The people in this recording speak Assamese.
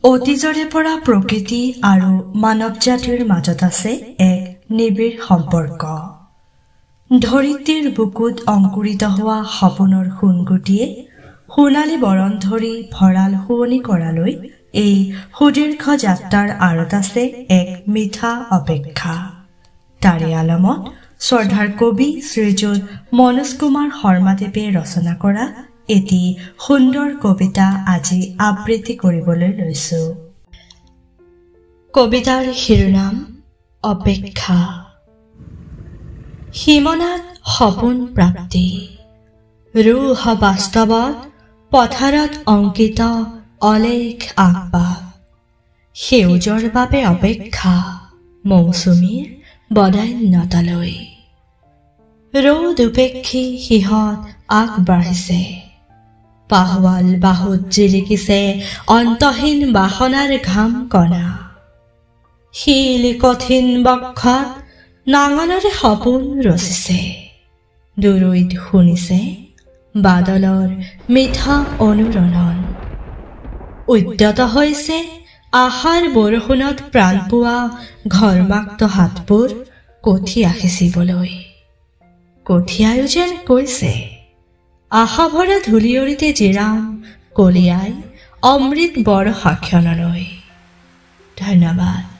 অতীজৰে পৰা প্ৰকৃতি আৰু মানৱ জাতিৰ মাজত আছে এক নিবিড় সম্পৰ্ক। ধৰিত্ৰীৰ বুকুত অংকুৰিত হোৱা সপোনৰ সোণগুটিয়ে সোণালী বৰণ ধৰি ভঁৰাল শুৱনি কৰালৈ এই সুদীৰ্ঘ যাত্ৰাৰ আঁৰত আছে এক মিঠা অপেক্ষা। তাৰে আলমত শ্ৰদ্ধাৰ কবি শ্ৰীযুত মনোজ কুমাৰ শৰ্মাদেৱে ৰচনা কৰা এটি সুন্দৰ কবিতা আজি আবৃত্তি কৰিবলৈ লৈছো। কবিতাৰ শিৰোনাম অপেক্ষা। সীমনাত সপোন প্ৰাপ্তি, ৰূহ বাস্তৱত পথাৰত অংকিত অলেখ আঁকবাক, সেউজৰ বাবে অপেক্ষা মৌচুমীৰ বদান্যতালৈ। ৰ'দ উপেক্ষি সিহঁত আগবাঢ়িছে, পাহোৱাল বাহুত জিলিকিছে অন্তহীন বাসনাৰ ঘাম কণা। শিল কঠিন বক্ষত নাঙলৰে সপোন ৰচিছে, দূৰৈত শুনিছে বাদলৰ মিঠা অনুৰণন। উদ্যত হৈছে আশাৰ বৰষুণত প্ৰাণ পোৱা ঘৰ্মাক্ত হাতবোৰ কঠীয়া সিঁচিবলৈ। কঠীয়ায়ো যেন কৈছে, আশা ভৰা ধূলিয়ৰিতে জিৰাম কলিয়াই অমৃত বৰষা ক্ষণলৈ। ধন্যবাদ।